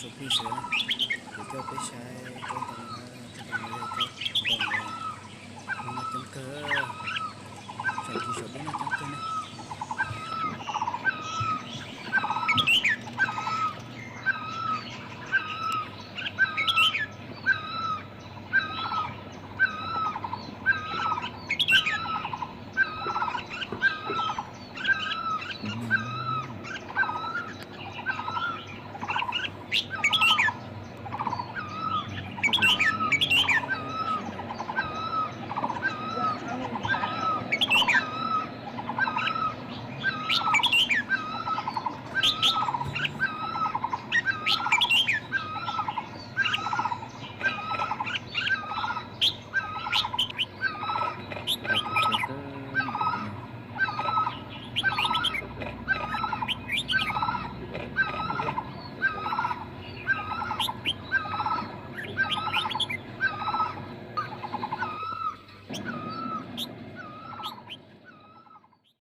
Phooj ywg, kuv coj peb saib tsob ntoo no, tsob ntoo no yog tsob ntoo no, noj coob kawg, tsob ntoo saum dub noj coob kawg na.